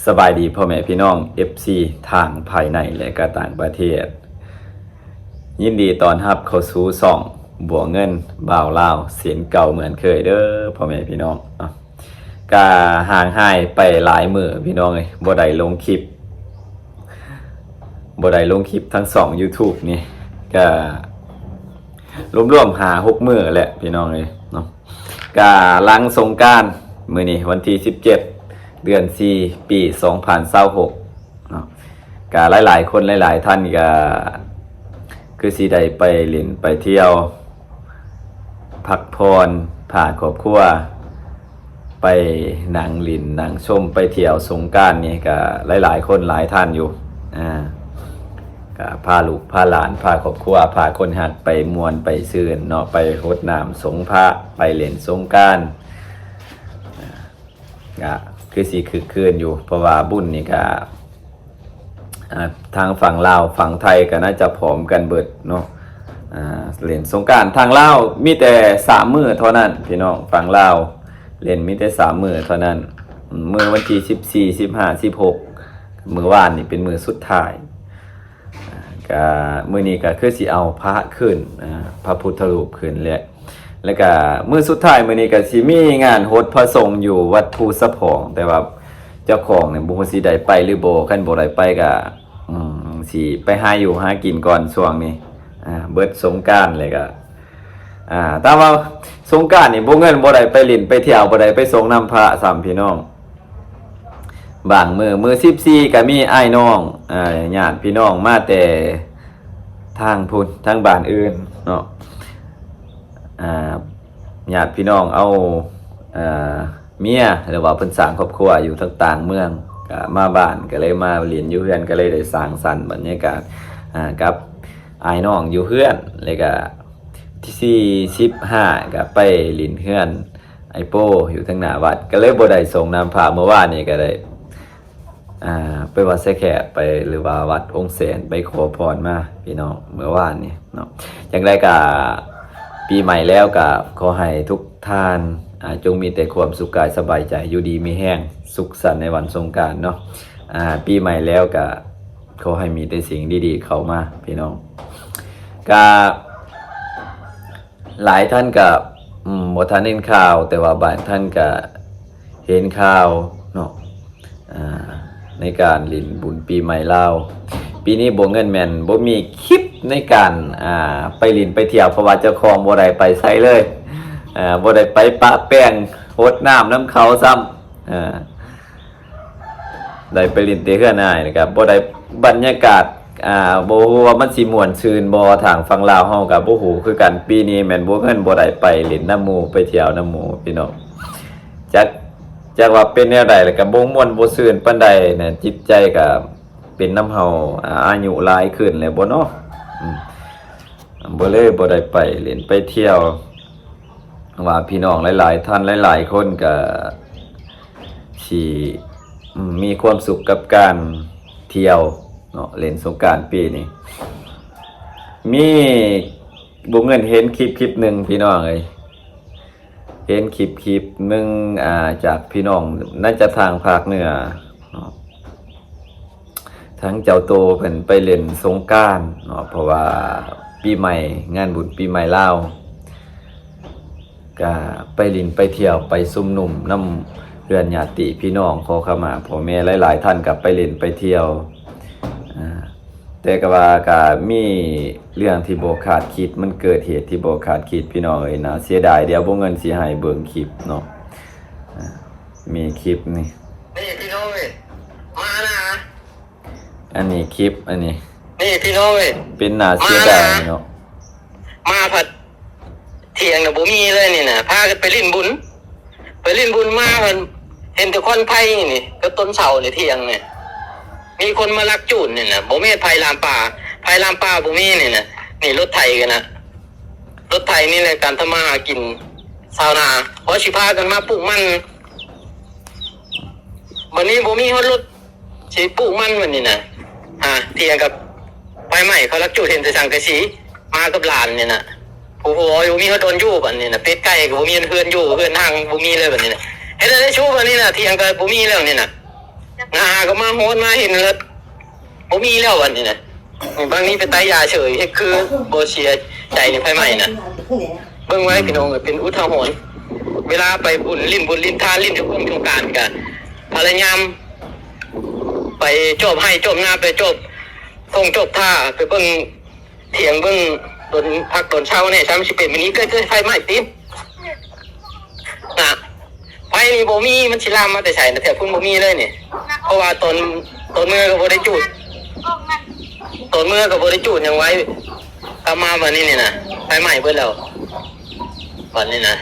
ສະບາຍດີພໍ່ແມ່ພີ່ນ້ອງ ເອັຟຊີ ທັງພາຍໃນ ແລະ ກະຕ່າງປະເທດ. ຍິນດີຕ້ອນຮັບເຂົ້າສູ່ຊ່ອງບົວເງິນບ່າວລາວເຊັ່ນເກົ່າເໝືອນເຄີຍເດີພໍ່ແມ່ພີ່ນ້ອງເນາະ. ກະຫ່າງຫາຍໄປຫຼາຍມື້ພີ່ນ້ອງເອີຍ ບໍ່ໄດ້ລົງຄລິບ ບໍ່ໄດ້ລົງຄລິບທາງຊ່ອງຢູທູບນີ້ ກະລວມໆຫ້າຫົກມື້ແຫຼະພີ່ນ້ອງເອີຍເນາະ. ກະຫຼັງສົງການ ມື້ນີ້ວັນທີສິບເຈັດ ເດືອນສີ່ ປີສອງພັນຊາວຫົກເນາະ. ກະຫຼາຍໆຄົນຫຼາຍໆທ່ານກະຄືຊິໄດ້ໄປຫຼິ້ນໄປທ່ຽວ ພັກຜ່ອນ ພາຄອບຄົວໄປນັ່ງຫຼິ້ນນັ່ງຊົມ ໄປທ່ຽວສົງການນີ້ ກະຫຼາຍໆຄົນຫຼາຍທ່ານຢູ່ ອາ ກະພາລູກພາຫຼານ ພາຄອບຄົວ ພາຄົນຮັກໄປມ່ວນໄປຊື່ນເນາະ ໄປຫົດນ້ຳສົງພະ ໄປຫຼິ້ນສົງການ ກະຄືຊິຄຶກຄື້ນຢູ່ ເພາະວ່າບຸນນີ້ກະ ອ່າ ທາງຝັ່ງລາວຝັ່ງໄທກະໜ້າຈະພ້ອມກັນເບິດເນາະ. ອ່າ ຫຼິ້ນສົງການທາງລາວມີແຕ່ສາມມື້ເທົ່ານັ້ນພີ່ນ້ອງ ຝັ່ງລາວຫຼິ້ນມີແຕ່ສາມມື້ເທົ່ານັ້ນ ມື້ວັນທີສິບສີ່ ສິບຫ້າ ສິບຫົກ ມື້ວານນີ້ເປັນມື້ສຸດທ້າຍ. ກະມື້ນີ້ກະຄືຊິເອົາພະຂຶ້ນ ອ່າ ພະພຸດທະຮູບຂຶ້ນແຫຼະ ແລ້ວກະມື້ສຸດທ້າຍມື້ນີ້ກະຊິມີງານຫົດພະສົງຢູ່ວັດພູສະພອງ ແຕ່ວ່າເຈົ້າຂອງນີ້ບໍ່ຮູ້ຊິໄດ້ໄປຫຼືບໍ່ ຄັນບໍ່ໄດ້ໄປກະ ອືມ ຊິໄປຫາຢູ່ຫາກິນກ່ອນຊ່ວງນີ້ ອ່າ ເບິດສົງການແລ້ວກະ ອ່າ ແຕ່ວ່າສົງການນີ້ບໍ່ ເງິນບໍ່ໄດ້ໄປຫຼິ້ນໄປທ່ຽວ ບໍ່ໄດ້ໄປສົງນ້ຳພະຊ້ຳພີ່ນ້ອງ. ບາງມື້ ມື້ສິບສີ່ກະມີອ້າຍນ້ອງ ອ່າ ຍາດພີ່ນ້ອງມາແຕ່ທາງພຸ້ນ ທາງບ້ານອື່ນເນາະ ອ່າ ຍາດພີ່ນ້ອງເອົາ ອ່າ ເມຍ ຫຼືວ່າເພິ່ນສ້າງຄອບຄົວຢູ່ທາງຕ່າງເມືອງ ກະມາບ້ານ ກະເລີຍມາຫຼິ້ນຢູ່ເຮືອນ ກະເລີຍໄດ້ສ້າງສັນບັນຍາກາດ ອ່າ ກັບອ້າຍນ້ອງຢູ່ເຮືອນ ແລ້ວກະ ທີສີ່ສິບຫ້າກະໄປຫຼິ້ນເຮືອນອ້າຍໂປຢູ່ທາງໜ້າວັດ ກະເລີຍບໍ່ໄດ້ສົງນ້ຳພະ. ມື້ວານນີ້ກະໄດ້ ອ່າ ໄປວັດໄຊແຂກໄປ ຫຼືວ່າວັດອົງແສນ ໄປຂໍພອນມາພີ່ນ້ອງ ມື້ວານນີ້ເນາະ. ຈັ່ງໃດກະປີໃໝ່ແລ້ວກະຂໍໃຫ້ທຸກທ່ານ ອ່າ ຈົ່ງມີແຕ່ຄວາມສຸກກາຍສະບາຍໃຈ ຢູ່ດີມີແຮງ ສຸກສັນໃນວັນສົງການເນາະ. ອ່າ ປີໃໝ່ແລ້ວກະ ຂໍໃຫ້ມີແຕ່ສິ່ງດີໆເຂົ້າມາພີ່ນ້ອງ. ກະຫຼາຍທ່ານກະ ອືມ ບໍ່ທັນເຫັນຂ່າວ ແຕ່ວ່າບາງທ່ານກະເຫັນຂ່າວເນາະ ອ່າ ໃນການຫຼິ້ນບຸນປີໃໝ່ລາວ. ປີນີ້ບົວເງິນແມ່ນບໍ່ມີຄລິບໃນການ ອ່າ ໄປຫຼິ້ນໄປທ່ຽວ ເພາະວ່າເຈົ້າຂອງບໍ່ໄດ້ໄປໃສເລີຍ ອ່າ ບໍ່ໄດ້ໄປປະແປ້ງຫົດນ້ຳນຳເຂົາຊ້ຳ ອ່າ ໄດ້ໄປຫຼິ້ນແຕ່ເຮືອນອ້າຍ ແລ້ວກະບໍ່ໄດ້ບັນຍາກາດ ອ່າ ບໍ່ຮູ້ວ່າມັນຊິມ່ວນຊື່ນບໍ່. ທາງຝັ່ງລາວເຮົາກະບໍ່ຮູ້ຄືກັນ ປີນີ້ແມ່ນບໍ່ ເງິນບໍ່ໄດ້ໄປຫຼິ້ນນຳໝູ່ ໄປທ່ຽວນຳໝູ່ພີ່ນ້ອງ. ຈັກ ຈັກວ່າເປັນແນວໃດ ແລ້ວກະບໍ່ມ່ວນບໍ່ຊື່ນປານໃດນະ ຈິດໃຈກະເປັນນຳເຮົາ ອາ ອາຍຸຫຼາຍຂຶ້ນແລ້ວບໍ່ເນາະ ອືມ ບໍ່ເລີຍບໍ່ໄດ້ໄປຫຼິ້ນໄປທ່ຽວ. ວ່າພີ່ນ້ອງຫຼາຍໆທ່ານ ຫຼາຍໆຄົນກະຊິ ອືມ ມີຄວາມສຸກກັບການທ່ຽວເນາະ ຫຼິ້ນສົງການປີນີ້. ມີ ບົວເງິນເຫັນຄລິບຄລິບໜຶ່ງພີ່ນ້ອງເອີຍ ເຫັນຄລິບຄລິບໜຶ່ງ ອ່າ ຈາກພີ່ນ້ອງ ໜ້າຈະທາງພາກເໜືອເນາະ. ທາງເຈົ້າໂຕເພິ່ນໄປຫຼິ້ນສົງການເນາະ ເພາະວ່າປີໃໝ່ ງານບຸນປີໃໝ່ລາວ ກະໄປຫຼິ້ນໄປທ່ຽວ ໄປຊຸມນຸມນຳເພື່ອນຍາດຕິພີ່ນ້ອງ ຂໍຂະມາພໍ່ແມ່. ຫຼາຍໆທ່ານກະໄປຫຼິ້ນໄປທ່ຽວ ອ່າ ແຕ່ກະວ່າກະມີເລື່ອງທີ່ບໍ່ຄາດຄິດ ມັນເກີດເຫດທີ່ບໍ່ຄາດຄິດ ພີ່ນ້ອງເອີຍ ໜ້າເສຍດາຍ. ດຽວບໍ່ເງິນຊິໃຫ້ເບິ່ງຄລິບເນາະ ອ່າ ມີຄລິບນີ້ ນີ້ພີ່ນ້ອງເອີຍ ມານະ ອັນນີ້ຄລິບ ອັນນີ້ ນີ້ພີ່ນ້ອງເອີຍ ເປັນໜ້າເສຍດາຍເນາະ ມານະ ມາພັດ ທ່ຽງນະບໍ່ມີເລີຍນີ້ນະ ພາກັນໄປຫຼິ້ນບຸນ ໄປຫຼິ້ນບຸນມາພັດ ເຫັນແຕ່ຄວັນໄຟນີ້ ກັບຕົ້ນເສົາໃນທ່ຽງນີ້ ມີຄົນມາລັກຈູດນີ້ນະ ບໍ່ແມ່ນໄຟລາມປ່າ ໄຟລາມປ່າບໍ່ມີນີ້ນະ. ນີ້ລົດໄຖກັນນະ ລົດໄຖນີ້ແຫຼະ ການທຳມາຫາກິນຊາວນາ ວ່າຊິພາກັນມາປູກມັນ ບັດນີ້ບໍ່ມີຮອດລົດ ຊິປູກມັນບັດນີ້ນະ ຫາ ຖຽງກັບໄຟໄໝ້ ເຂົາລັກຈູດເຫັນແຕ່ສັງກະສີ ມາກັບຫຼານນີ້ນະ ຜູ້ ຜູ້ເວົ້າຢູ່ ມີເຮືອນດອນຢູ່ບັດນີ້ນະ ເປັດໄກ່ກໍບໍ່ມີເຮືອນຢູ່ ເຮືອນຮ່າງບໍ່ມີເລີຍບັດນີ້ນະ ເຮັດແນວໃດຊູ ບັດນີ້ນະ ຖຽງກໍບໍ່ມີແລ້ວນີ້ນະ. ນາກໍມາຮອດມາເຫັນແລ້ວ ບໍ່ມີແລ້ວບັດນີ້ນະ. ບາງນີ້ໄປໄຕ້ຢາເສີຍ ເຮັດຄືບໍ່ເສຍໃຈໃນໄຟໄໝ້ນະ. ເບິ່ງໄວ້ພີ່ນ້ອງເອີຍ ເປັນອຸທາຫອນ. ເວລາໄປບຸນ ຫຼິ້ນບຸນຫຼິ້ນທານ ຫຼິ້ນສະກົງສົງການກະ ພະຍາຍາມໄປຈອບໄຮ່ຈອບນາ ໄປຈອບທົ່ງຈອບທ່າ ໄປເບິ່ງຖຽງ ເບິ່ງດອນພັກດອນເຊົາແດ່. ຊ້ຳຊິເປັນແບບນີ້ ເກີດ ເກີດໄຟໄໝ້ຕິ ນະ. ໄຟນີ້ບໍ່ມີ ມັນຊິລາມມາແຕ່ໃສນະ? ແຖວພຸ້ນບໍ່ມີເລີຍນີ້ ເພາະວ່າຕອນ ຕອນເມືອກໍບໍ່ໄດ້ຈູດ ຕອນເມືອກໍບໍ່ໄດ້ຈູດຫຍັງໄວ້. ກັບມາບັດນີ້ນີ້ນະ ໄຟໄໝ້ເບິດແລ້ວບັດນີ້ນະ.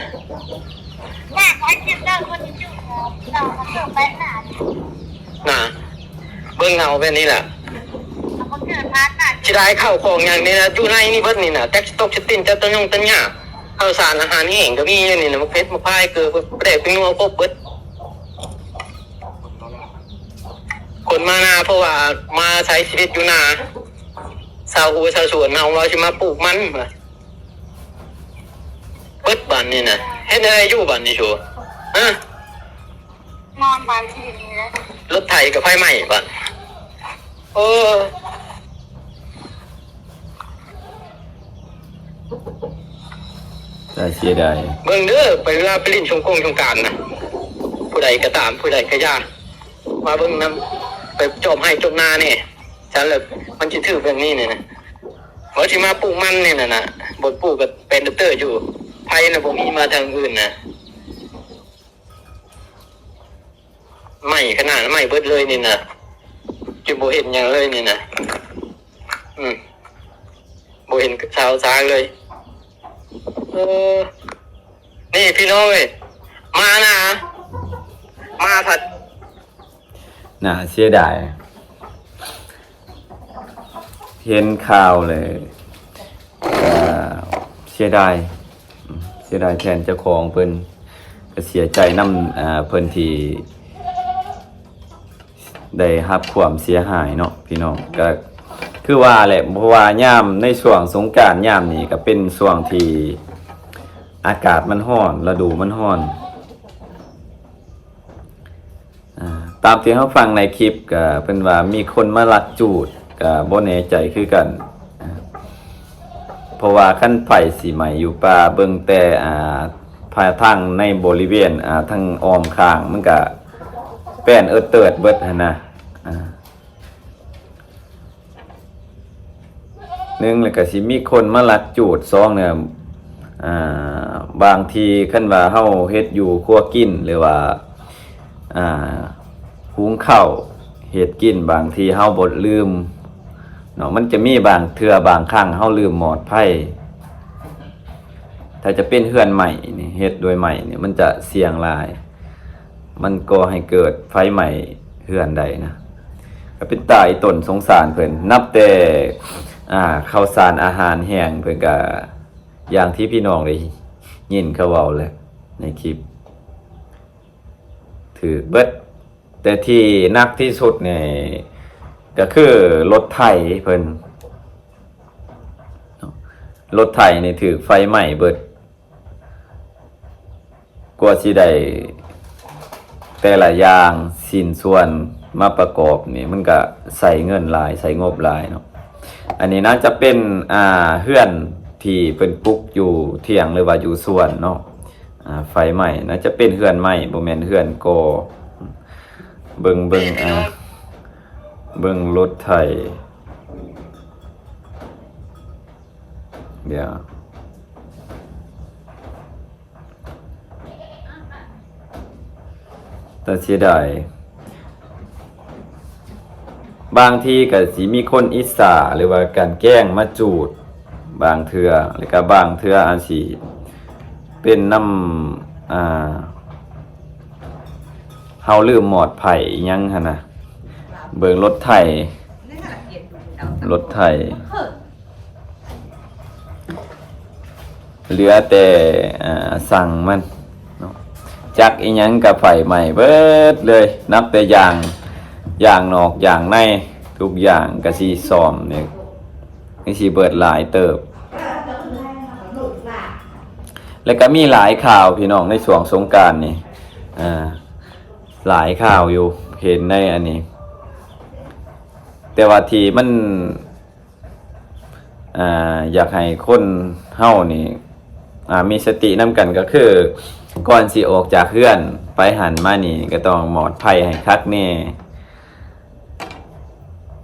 ນະ ເບິ່ງເອົາແບບນີ້ລະ. ເສຍດາຍເຂົ້າຂອງຫຍັງນີ້ນະ ຢູ່ໃນນີ້ເບິດນີ້ນະ ຈັກຊິຕົກຊິຕິນ ຈັກຕະຫຍົງຕະຫຍ້າ. ເຂົ້າສານອາຫານແຫ້ງກໍມີຢູ່ນີ້ນະ ໝາກເຜັດ ໝາກພາຍ ເກືອ ປາແດກ ແປ້ງນົວ ຄົບເບິດ. ຄົນມານາ ເພາະວ່າມາໃຊ້ຊີວິດຢູ່ນາ ຊາວຮົ້ວຊາວສວນເຮົາ ວ່າຊິມາປູກມັນ ເບິດບາດນີ້ນະ. ເຮັດແນວໃດຢູ່ບາດນີ້ຊູ ຮະ? ນອນບາງທີນີ້ແຫຼະ ລົດໄຖກໍໄຟໄໝ້ບາດ. ເອີ ໜ້າເສຍດາຍ. ເບິ່ງເດີ ໄປເວລາໄປຫຼິ້ນສົງກົງສົງການນະ ຜູ້ໃດກໍຕາມ ຜູ້ໃດກໍຢ່າ ມາເບິ່ງນຳ ໄປຈອບໄຮ່ຈອບນາແດ່. ຊັ້ນລະມັນຊິຖືກແບບນີ້ນີ້ນະ ວ່າຊິມາປູກມັນນີ້ນະ ນະ ບ່ອນປູກກໍເປັນເຕີຢູ່. ໄຟນະບໍ່ມີມາທາງອື່ນນະ. ໄໝ້ຂະໜາດ ໄໝ້ເບິດເລີຍນີ້ນະ ຈະບໍ່ເຫັນຫຍັງເລີຍນີ້ນະ. ອືມ ບໍ່ເຫັນຊາວຊາງເລີຍ. ເອີ ນີ້ພີ່ນ້ອງເອີຍ ມານະ ມາພັດ ໜ້າເສຍດາຍ. ເຫັນຂ່າວແລ້ວກໍເສຍດາຍ ເສຍດາຍແທນເຈົ້າຂອງເພິ່ນ ກໍເສຍໃຈນຳ ອ່າ ເພິ່ນທີ່ໄດ້ຮັບຄວາມເສຍຫາຍເນາະພີ່ນ້ອງ. ກໍຄືວ່າແຫຼະ ເພາະວ່າຍາມໃນຊ່ວງສົງການຍາມນີ້ ກໍເປັນຊ່ວງທີ່ອາກາດມັນຮ້ອນ ລະດູມັນຮ້ອນ. ອ່າ ຕາມທີ່ເຮົາຟັງໃນຄລິບ ກະເພິ່ນວ່າມີຄົນມາລັກຈູດ ກະບໍ່ແນ່ໃຈຄືກັນ. ອ່າ ເພາະວ່າຄັນໄຟຊິໄໝ້ຢູ່ປ່າ ເບິ່ງແຕ່ ອ່າ ພາຍທາງໃນບໍລິເວນ ອ່າ ທາງອ້ອມຂ້າງ ມັນກະແປ້ນເອີດເຕີດເບິດຫັ້ນນະ. ອ່າ ໜຶ່ງ ແລ້ວກໍຊິມີຄົນມາລັກຈູດ. ສອງ ເນຍ ອ່າ ບາງທີຄັນວ່າເຮົາເຮັດຢູ່ຄົວກິນ ຫຼືວ່າ ອ່າ ຫຸງເຂົ້າເຮັດກິນ ບາງທີເຮົາບໍ່ລືມເນາະ. ມັນຈະມີບາງເທື່ອບາງຄັ້ງເຮົາລືມໝອດໄຟ. ຖ້າຈະເປັນເຮືອນໄມ້ນີ້ ເຮັດດ້ວຍໄມ້ນີ້ ມັນຈະສ່ຽງຫຼາຍ ມັນກໍ່ໃຫ້ເກີດໄຟໄໝ້ເຮືອນໄດ້ນະ. ກໍເປັນຕາອີ່ຕົນ ສົງສານເພິ່ນ. ນັບແຕ່ ອ່າ ເຂົ້າສານອາຫານແຫ້ງ ເພິ່ນກໍຢ່າງທີ່ພີ່ນ້ອງໄດ້ຍິນເຂົາເວົ້າແຫຼະໃນຄລິບ ຖືກເບິດ. ແຕ່ທີ່ໜັກທີ່ສຸດນີ້ກໍຄືລົດໄຖເພິ່ນ ລົດໄຖນີ້ຖືກໄຟໄໝ້ເບິດ. ກວ່າຊິໄດ້ແຕ່ລະຢ່າງ ຊິ້ນສ່ວນມາປະກອບນີ້ ມັນກະໃຊ້ເງິນຫຼາຍ ໃຊ້ງົບຫຼາຍເນາະ. ອັນນີ້ໜ້າຈະເປັນ ອ່າ ເຮືອນທີ່ເພິ່ນປຸກຢູ່ຖຽງ ຫຼືວ່າຢູ່ສວນເນາະ. ອ່າ ໄຟໄໝ້ ໜ້າຈະເປັນເຮືອນໄມ້ ບໍ່ແມ່ນເຮືອນກໍ່. ເບິ່ງ ເບິ່ງ ອ່າ ເບິ່ງລົດໄຖ ດຽວ ແຕ່ເສຍດາຍ ບາງທີກໍຊິມີຄົນອິດສາ ຫຼືວ່າການແກ້ງມາຈູດບາງເທື່ອ ແລ້ວກໍບາງເທື່ອອາດຊິເປັນນຳ ອ່າ ເຮົາລືມໝອດໄຟອີ່ຫຍັງຫັ້ນນະ. ເບິ່ງລົດໄຖ ລົດໄຖ ເຫຼືອແຕ່ ອ່າ ສັງມັນເນາະ ຈັກອີ່ຫຍັງກໍໄຟໄໝ້ເບິດເລີຍ. ນັບແຕ່ຢາງ ຢາງນອກຢາງໃນ ທຸກຢ່າງກໍຊິສ້ອມນີ້ ຄືຊິເບິດຫຼາຍເຕີບ. ແລ້ວກໍມີຫຼາຍຂ່າວ ພີ່ນ້ອງ ໃນຊ່ວງສົງການນີ້ ອ່າ ຫຼາຍຂ່າວຢູ່ ເຫັນໃນອັນນີ້ ແຕ່ວ່າທີ່ມັນ ອ່າ ຢາກໃຫ້ຄົນເຮົານີ້ ອ່າ ມີສະຕິນຳກັນ ກໍຄື ກ່ອນຊິອອກຈາກເຮືອນໄປຫັ້ນມານີ້ ກໍຕ້ອງມອດໄຟໃຫ້ຄັກແນ່.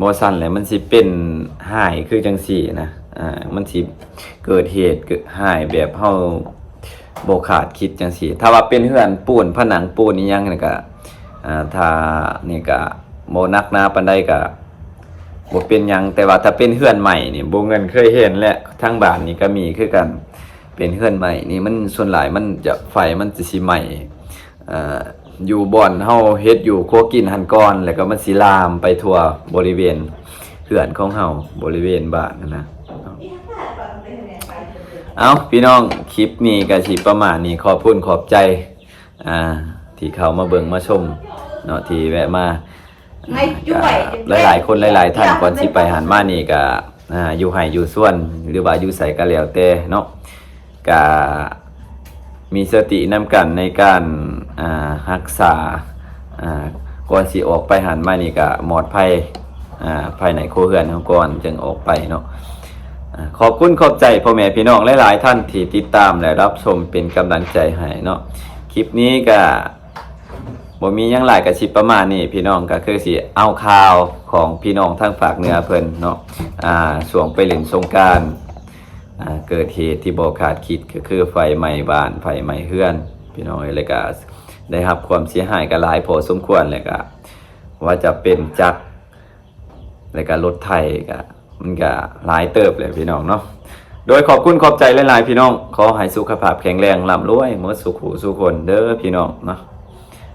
ບໍ່ຊັ້ນແຫຼະ ມັນຊິເປັນຮ້າຍຄືຈັ່ງຊີ້ນະ ອ່າ ມັນຊິເກີດເຫດ ເກີດຮ້າຍແບບເຮົາບໍ່ຄາດຄິດຈັ່ງຊີ້. ຖ້າວ່າເປັນເຮືອນປູນ ຜະໜັງປູນອີ່ຫຍັງນີ້ກະ ອ່າ ຖ້ານີ້ກະບໍ່ໜັກໜາປານໃດກະບໍ່ເປັນຫຍັງ. ແຕ່ວ່າຖ້າເປັນເຮືອນໄມ້ນີ້ ບໍ່ເງິນເຄີຍເຫັນ ແລະ ທາງບ້ານນີ້ກະມີຄືກັນ. ເປັນເຮືອນໄມ້ນີ້ ມັນສ່ວນຫຼາຍມັນຈະ ໄຟມັນຈະຊິໄໝ້ ອ່າ ຢູ່ບ່ອນເຮົາເຮັດຢູ່ຄົວກິນຫັ້ນກ່ອນ ແລ້ວກໍມັນຊິລາມໄປທົ່ວບໍລິເວນເຮືອນຂອງເຮົາ ບໍລິເວນບ້ານຫັ້ນນະ. ເອົາ ພີ່ນ້ອງ ຄລິບນີ້ກໍຊິປະມານນີ້ ຂອບຄຸນຂອບໃຈ ອ່າ ທີ່ເຂົ້າມາເບິ່ງມາຊົມເນາະ ທີ່ແວະມາ ໃຫ້ຊ່ວຍ ອ່າ ຫຼາຍໆຄົນຫຼາຍໆທ່ານ ກ່ອນຊິໄປຫັ້ນມານີ້ກໍ ອ່າ ຢູ່ໄຮ່ຢູ່ສວນ ຫຼືວ່າຢູ່ໃສກໍແລ້ວແຕ່ເນາະ ກະມີສະຕິນຳກັນໃນການ ອ່າ ຮັກສາ ອ່າ ກ່ອນຊິອອກໄປຫັ້ນມານີ້ກະມອດໄຟ ອ່າ ພາຍໃນຄົວເຮືອນເຮົາກ່ອນ ຈຶ່ງອອກໄປເນາະ. ອ່າ ຂອບຄຸນຂອບໃຈພໍ່ແມ່ພີ່ນ້ອງຫຼາຍໆທ່ານທີ່ຕິດຕາມ ແລະ ຮັບຊົມເປັນກຳລັງໃຈໃຫ້ເນາະ. ຄລິບນີ້ກະ ບໍ່ມີຫຍັງຫຼາຍ ກະຊິປະມານນີ້ພີ່ນ້ອງ ກະຄືຊິເອົາຂ່າວຂອງພີ່ນ້ອງທາງພາກເໜືອເພິ່ນເນາະ ອ່າ ຊ່ວງໄປຫຼິ້ນສົງການ ອ່າ ເກີດເຫດທີ່ບໍ່ຄາດຄິດ ກະຄືໄຟໄໝ້ບ້ານ ໄຟໄໝ້ເຮືອນ ພີ່ນ້ອງເອີຍ ແລ້ວກະໄດ້ຮັບຄວາມເສຍຫາຍກະຫຼາຍພໍສົມຄວນ ແລ້ວກະວ່າຈະເປັນຈັກ ແລ້ວກະລົດໄຖ ກະ ມັນກະຫຼາຍເຕີບແຫຼະພີ່ນ້ອງເນາະ. ໂດຍຂອບຄຸນຂອບໃຈຫຼາຍໆພີ່ນ້ອງ ຂໍໃຫ້ສຸຂະພາບແຂງແຮງ ລ່ຳລວຍໝົດສູ່ຜູ້ສູ່ຄົນເດີພີ່ນ້ອງເນາະ.